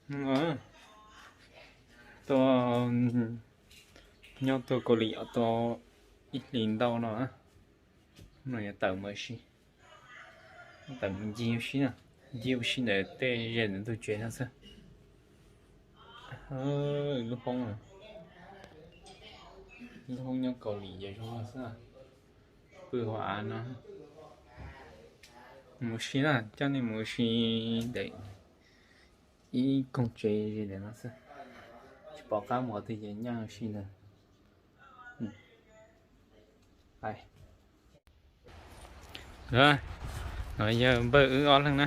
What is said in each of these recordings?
Tuaj nyob tuaj Kaus Lim tau ib hlis ntau no, no yuav tawm mus si, tawm mus ncig ua si na, ncig ua si ntawm tej ze ntawm ntug tsev no xwb. Lub hoob, lub hoob nyob Kaus Lim ces zoo no xwb. Pw hauv av no. Mus si na, coj nej mus si ntawm ib koog tsev ze ntawm no xwb. Tsis pom qab mus qhov twg ces nyob si ntawd. No yog npawg wb ob leeg na,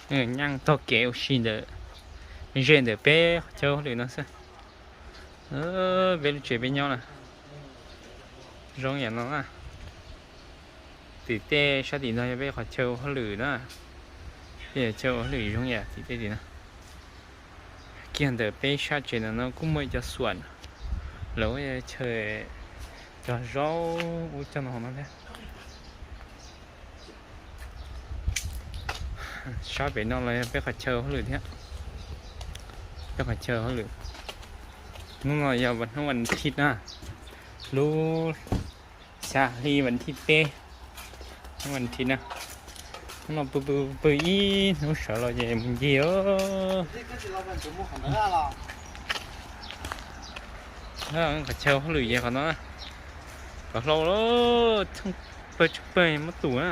nyob taug kev ua si ntawm, ze ntawm peb qhov chaw hauj lwm no xwb. Peb lub tsev peb nyob na, zoo yam no na. Tim tej sab tim no yog peb qhov chaw hauj lwm na, peb qhov chaw hauj lwm zoo yam tim tej tim no. Kiag ntawm peb sab tsev ntawm no kuj muaj ib co xuam, lawv ua chaw cog zaub ub cog no hauv no thiab. Sab pem no los yog peb qhov chaw hauj lwm thiab, peb qhov chaw hauj lwm. Hnub no yog hnub vas thiv na, lub xya hli vas thiv peb, hnub vas thiv na. Hnub no pw pw pw ib hnub sawv los ces mus ncig. Qhov chaw hauj lwm ces qhov no, qhov hlau tsheej pawg tsheej pawg muab tus na,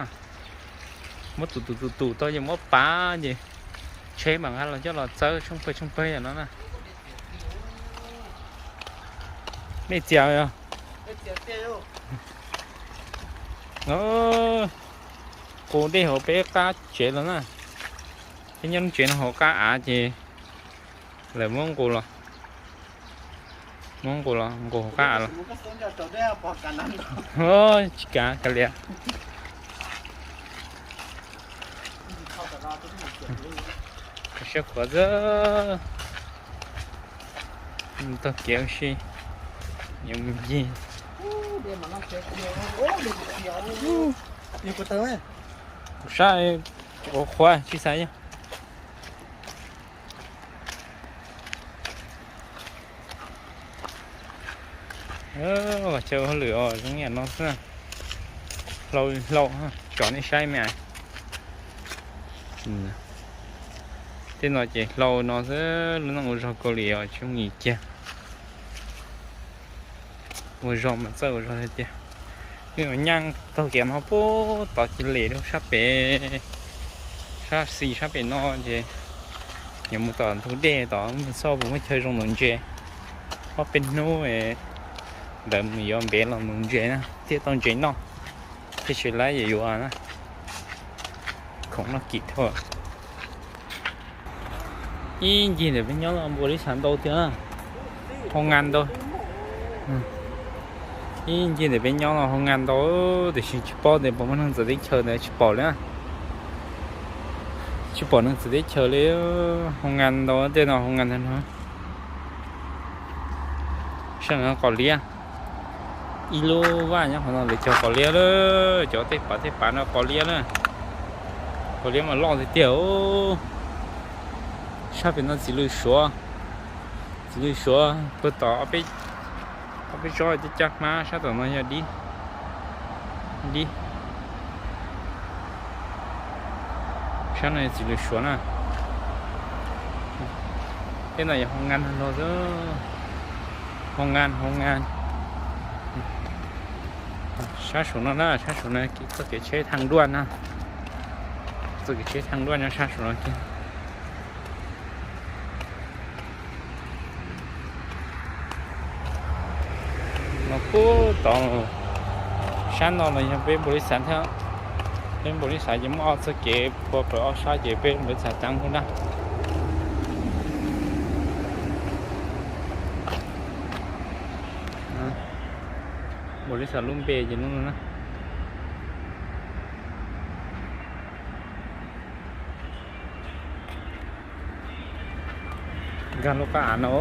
muab tus tus tus tus tau ces muab pav ces tsheb mam nqa los coj los txawb tsheej pawg tsheej pawg yam no na. Nej txias yog? Qus dej hauv peb qab tsev los na. Peb nyob lub tsev no hauv qab av ces lawv muab nqus los, muab nqus los nqus hauv qab av los. Tsis kav kav liam. Siab qhuav xwb. Taug kev ua si, yuav mus ncig. Kuv sab qhuav tsis xav yog. Chaw hauj lwm os zoo yam no xwb. Hlau hlau, tso nej saib me. Tej no ces hlau no xwb, lub neej ua zog Kaus Lim os tsis yooj yim kiag. Ua zog mas txawj ua zog tiag tiag. Nyob taug kev no puag tod cia li rau sab pem, sab xis sab pem no ces yuav mus tom ntug dej tod mus xauj puas muaj chaw zoo nuv ntses. Ob peb hnub ntawd mus yuav npev los nuv ntses na thiaj tau ntses noj. Thiaj tsis lab yam yuav na, khoom noj kim thaj. Ib ncig ntawm peb nyob no npua li xav ntau tiag, hoo ngas ntau. Ib ncig ntawm peb nyob no hoo ngas ntau, tiam sis tsis paub tias puas muaj neeg txawv teb chaws ntawd tsis pom li. Tsis pom neeg txawv teb chaws li, hoo ngas ntau tej no hoo ngas ntau no. Sab no qos liab, ib lub vaj nyob qhov no lawv cog qos liab lawm, cov tej pav tej pav no qos liab na. Qos liab mas loj tiag tiag. Sab pem no txiv lws suav, txiv lws suav puag tom ob peb tsob caj caj hmab, sab tom no yog dib, dib. Sab no yog txiv lws suav na. Tej no yog hoo ngas los xwb, hoo ngas hoo ngas. Sab saum no na, sab saum no txoj kev tsheb thaj duaj na, txoj kev tsheb thaj duaj nyob sab saum no kiag. No puag tod, sab no los yog peb npaum li xav thiab. Peb npaum li xav ces muaj ob txoj kev puag pem ob sab ces peb npaum li xav teeb hauv na. Npaum li xav lub npe ces lub no na. Nkag lub qab av no,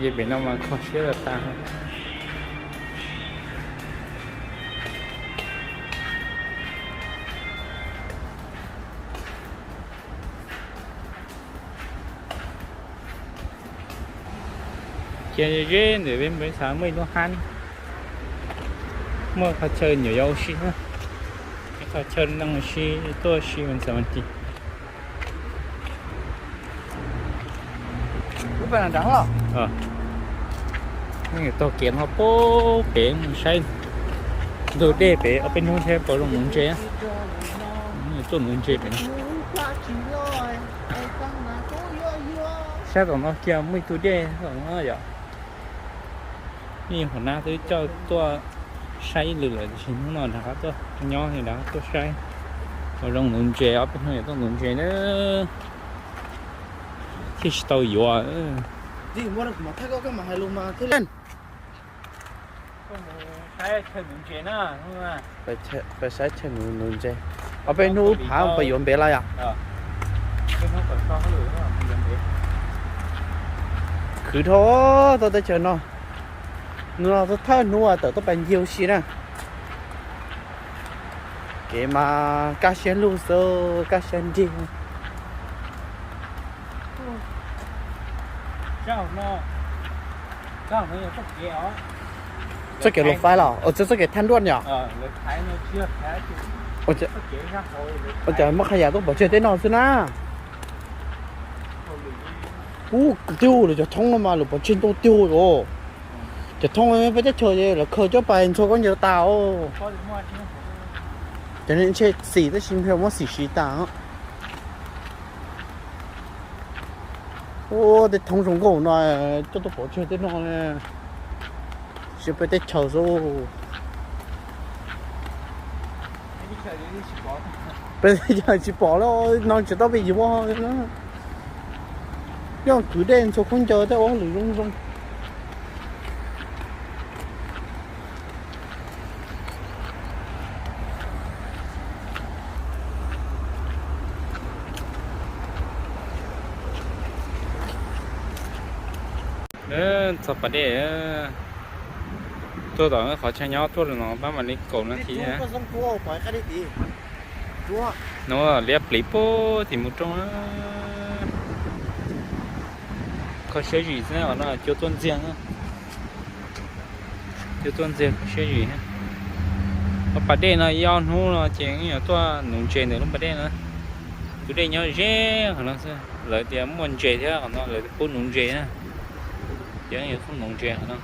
yog pem no mas kho siab tag. Ces ze ntawm peb npawg xav muaj ib lub hab, muaj qhov chaw nyuam yaus ua si na, ib qhov chaw neeg ua si, tuaj ua si mus txawm mus ci. Taug kev no pem saib ntug dej pem ob peb hnub thiab puas zoo nuv ntses. Tuaj nuv ntses pem no. Saib tom no kiag muaj ib tug dej tom no yom. Ib hauv nab twb coj tuaj saib ib lwm lawm tiam sis hnub no rov qab tuaj nyob rov qab tuaj saib. Puas zoo nuv ntses, ob peb hnub yog tuaj nuv ntses na. Thiaj tsis tau yuav. Peb saib chaw nuv nuv ntses. Ob peb hnub phav puas yuav ntev lawm yom. Khwv dhau tau teb chaws no. Nws thawj hnub tawm tuaj pais ncig ua si na. Kev mas kaj siab lug xwb, kaj siab nrig. Txoj kev luam faib los txoj kev thaj nruaj yom. Ua cas muab qhov yam tuaj pov tseg tej no xwb na. Ub, tiag lawv cov thoob no mas lawv pov tseg ntau tiag os. Cov thoob peb teb chaws lawv khaws coj pais ntxhua khaub ncaws tas os. Cov niag ntshe xim tab sis ntshe muab xim siv tas. Ua tej thoob zoo nkauj no coj tuaj pov tseg tej no, siab peb teb chaws xwb. Peb teb chaws tsis pom lawm no, tsis tau peb yuav na. Yog kwv dej ntxhua khaub ncaws tej ua lwm zoo zoo. Txog pas dej, tuaj tom qhov chaw nyob tuaj los no pab mam li kaum nas this. No liab pliv puag tim mus rooj. Kho siab zim xwb os no, cua tuaj ntxiag. Cua tuaj ntxiag kho siab zim. Lub pas dej no ib ob hnub no ces yuav tuaj nuv ntses ntawm lub pas dej no. Tus dej nyob ze qhov no xwb, lawv tias muaj ntses thiab qhov no lawv pub nuv ntses na. Ces yuav tuaj nuv ntses qhov no.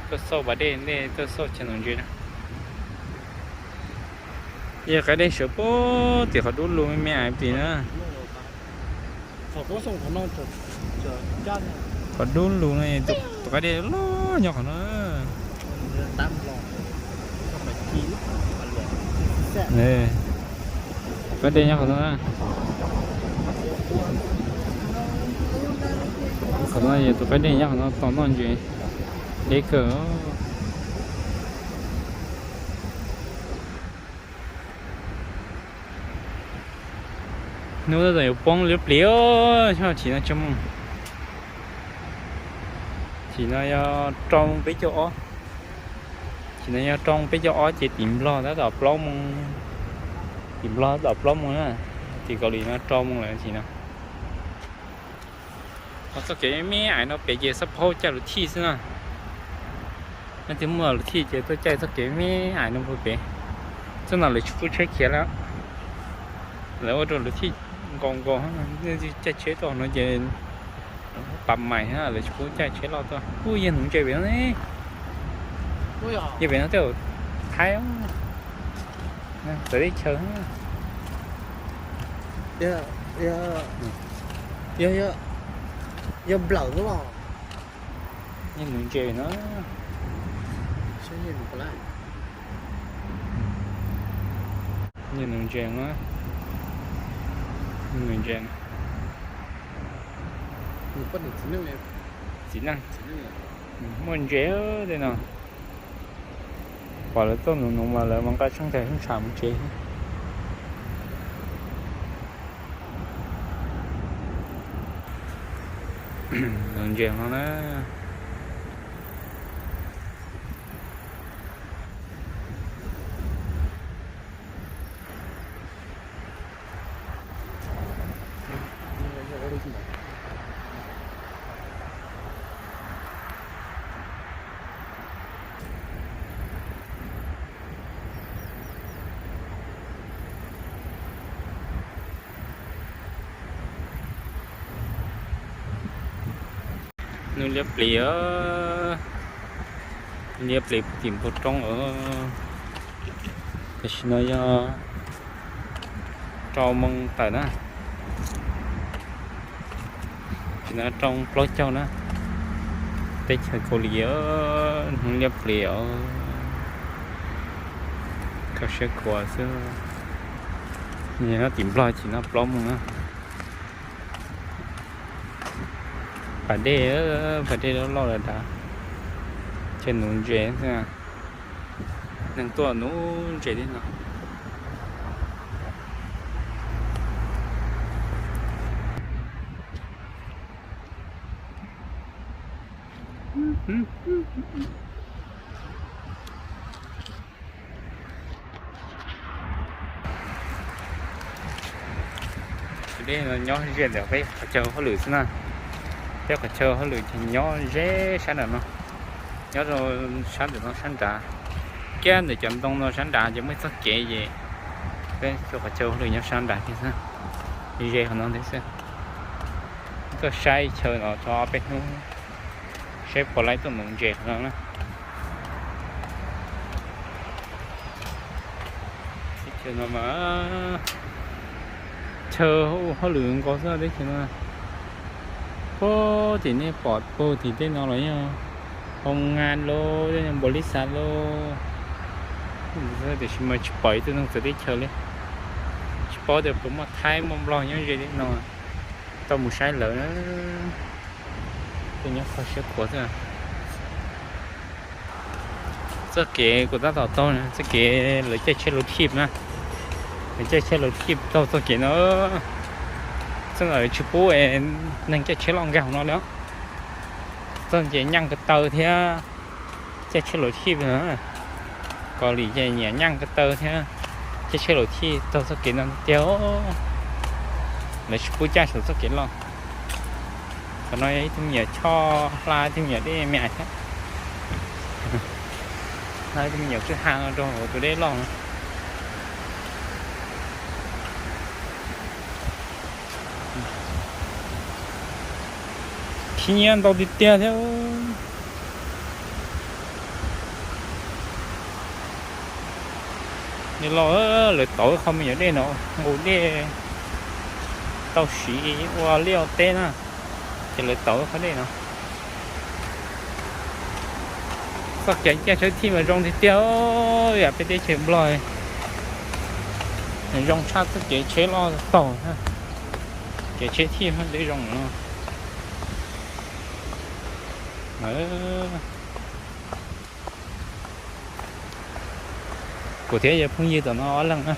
Tuaj xauj pas dej ntej tuaj xauj chaw nuv ntses na. Yog qaib dej sawv puag tim qhov dub lug me me ais tim na. Qhov dub lug no, tus qaib dej loj nyob qhov no. Qaib dej nyob qhov no. Qhov no yog tus qaib dej nyob qhov no tos noj ntses deb kawg. Hnub tab tom yuav poob liab pliv, chim no tsis mus. Chim no yog rau peb caug ob. Chim no yog rau peb caug ob ces tim Nplog tab tom plaub moo. Tim Nplog tab tom plaub moo na. Tim Kaus Lim no rau moo lawm chim no. Ho txoj kev me me ais no pem ces xab phaub caij luv thij xwb na. Leej twg muaj luv thij ces tuaj caij txoj kev me me ais no puag pem. Txoj no lawv tsis pub tsheb khiav lawm. Lawv ua rau luv thij nkaus nkaus, leej twg caij tsheb tuaj no ces pam mais, lawv tsis pub caij tsheb loj tuaj. Ub, yog nuv ntses pem no ne. Yog pem no tej zaum Thaib txawv teb chaws. Yog nplawm xwb los. Yog nuv ntses no. Yog nuv ntses no. Nuv ntses. Txiv neej. Muaj ntses tej no. Pom lawv tuaj nuv nuv mas lawv mas nqa tsheej tag tsheej tsham mus tsev. Nuv ntses no na. Hnub liab plis, liab plis tim npoo roob os. Tam sim no yog rau moo tawm na, tam sim no rau plaub caug na. Teb chaws Kaus Lim, hnub liab plis os, kho siab khuav xwb. Nyob tim Nplog chim no plaub moos na. Pas dej, pas dej loj loj lawm dav, ces nuv ntses xwb, neeg tuaj nuv ntses li no. Tus dej no nyob ze ntawm peb qhov chaw hauj lwm xwb na. Peb qhov chaw hauj lwm ces nyob ze sab nram no, nyob rau sab ntawm no sab nrad, kiag ntawm cov ntoo no sab nrad ces muaj ib txoj kev ces peb qhov chaw hauj lwm nyob sab nrad kiag xwb, ze qhov no thiab xwb. Tuaj saib chaw no tau ob peb hnub, saib puas laib tuaj nuv ntses qhov no na. Teb chaws no mas chaw ua hauj lwm nkaus xwb teb chaws no. Puag tim nej pom puag tim tej no los yog hoo nga lauj, npaum li xav lauj, tiam sis mas tsis pom ib tug neeg txawv teb chaws li. Tsis paub tias puas muaj Thaib muaj Nplog nyob ze li no. Tau mus saib lawv na. Tej nyob kho siab khuav xwb. Txoj kev kuv tab tom taug na, txoj kev lawv caij tsheb lus thij na. Lawv caij tsheb lus thij taug txoj kev no. Txoj no tsis pub neeg caij tsheb loj nkag hauv no li. Txoj ces nyaj ko taw thiab caij tsheb lus thij. Kaus Lim ces nyiam nyaj ko taw thiab caij tsheb lus thij taug txoj kev no tiag. Lawv tsis pub caij saum txoj kev loj. Qhov no yog ib tug me nyuam choj hla ib tug me nyuam dej me thiab. Hla ib tug me nyuam kwj ha no rau hauv tus dej loj no. Khib nyiab ntau tiag tiag thiab. Dej loj, lawv tauv qhov me nyuam dej no nqus dej tau siv ua liaj ua teb na, ces lawv tauv qhov dej no. Txoj kev caij tsheb thij mas zoo tiag tiag, yam peb teb chaws Nplog zoo tshaj txoj kev tsheb loj taug, kev tsheb thij deb zoo no. Kuv thiab yawg phooj ywg tom no ob leeg na,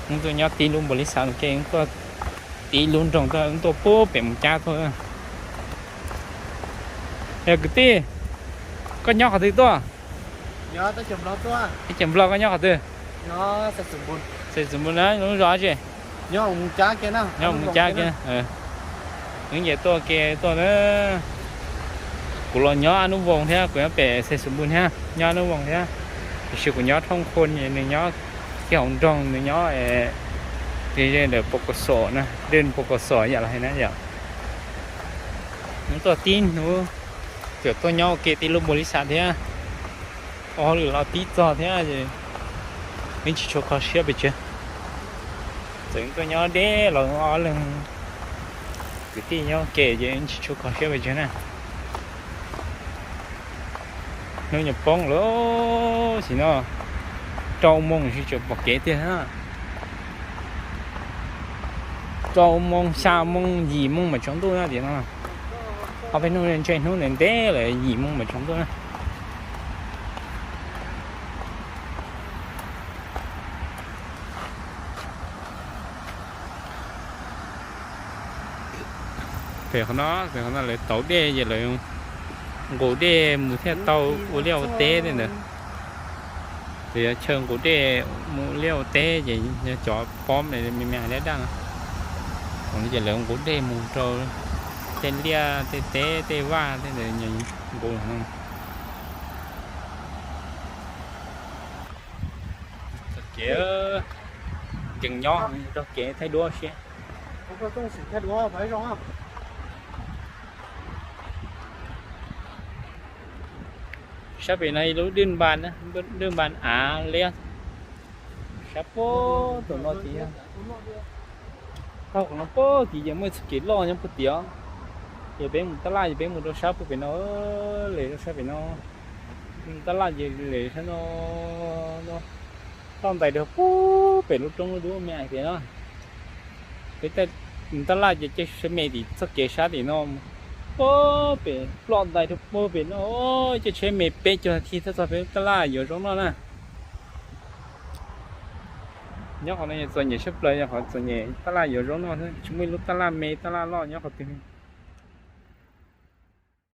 wb tuaj nyob tib lub npaum li xav no ces wb tuaj tib lub nroog tuaj, wb tuaj puag pem Moos Cab tuaj. Yog kwv tij, koj nyob qhov twg tuaj? Teb chaws Nplog, koj nyob qhov twg? Xais Xus Npus na, lub zos tsi? Nyob Moos Cab kiag. Wb nyiam tuaj ke tuaj na. Kuv los nyob Ab Nub Voos thiab, kuv nyob pem Xais Xus Npus thiab, nyob Ab Nub Voos thiab. Tiam sis kuv nyob Thoob Khua, nws nyob kiag hauv nroog, nws nyob ze ntawm Pos Kos Xos na, dej Pos Kos Xos yam los hais na yom. Wb tuaj tib hnub, tseem tuaj nyob ua ke tib lub npaum li xav thiab. Ua hauj lwm los tib txog thiab, yeej tsis tshua kho siab pes tsawg. Txawm tuaj nyob deb los ob leeg kwv tij nyob ua ke ces yeej tsis tshua kho siab pes tsawg na. Hnub nyoog poob lawm, sim no rau moos tsis tseem pom kev tiag. Rau moos, xya moos, yim moos mam tsaus ntuj na tiam no. Ob peb hnub ntshe hnub ntev ntev lawm yim moos mam tsaus ntuj na. Pem qhov no, pem qhov no lawv tauv dej ces lawv nqus dej mus thiaj tau ua liaj ua teb tej ntawd. Ces yog chaw nqus dej mus liaj ua teb ces yog cov pob me me dab dab no, ces lawv nqus dej mus rau tej liaj tej teb tej vaj tej ntawd nqus. Txoj kev ncees nyob, txoj kev thaij duab siab. Thaij duab zoo. Sab pem no ib lub dwj npas, dwj npas av liab. Sab puag tom no ces, tau qhov no puag tim ces muaj ib txoj kev loj nyob puag tim. Ces peb mus taj laj ces peb mus rau sab puag pem no, lem rau sab pem no. Mus taj laj ces lem sab no, loj ntais rau puag pem lub roob lub dub me hais tias no. Peb mus taj laj ces caij tsheb me tim txoj kev sab tim no, puag pem ploj ntais rau puag pem no, caij tsheb me peb caug nas this thiaj txog peb lub taj laj yuav zaub noj na. Nyob qhov no txom nyem siab plaws, yog qhov txom nyem taj laj yuav zaub noj, tsis muaj ib lub taj laj me taj laj loj nyob qhov twg.